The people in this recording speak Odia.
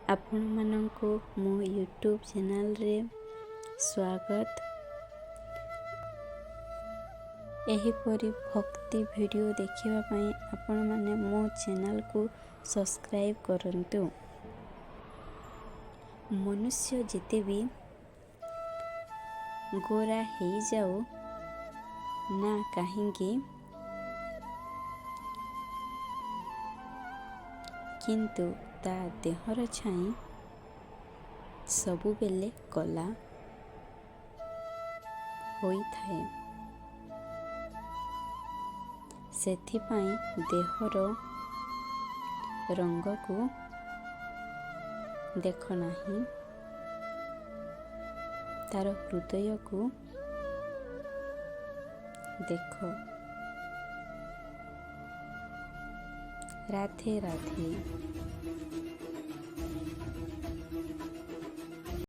ଆପଣମାନଙ୍କୁ ମୋ ୟୁଟ୍ୟୁବ୍ ଚ୍ୟାନେଲ୍ରେ ସ୍ୱାଗତ। ଏହିପରି ଭକ୍ତି ଭିଡ଼ିଓ ଦେଖିବା ପାଇଁ ଆପଣମାନେ ମୋ ଚ୍ୟାନେଲ୍କୁ ସବସ୍କ୍ରାଇବ୍ କରନ୍ତୁ। ମନୁଷ୍ୟ ଯେତେ ବି ଗୋରା ହେଇଯାଉ ନା କାହିଁକି, କିନ୍ତୁ ତା ଦେହର ଛାଇ ସବୁବେଳେ କଳା ହୋଇଥାଏ। ସେଥିପାଇଁ ଦେହର ରଙ୍ଗକୁ ଦେଖ ନାହିଁ, ତାର ହୃଦୟକୁ ଦେଖ। ରାଧେ ରାଧେ।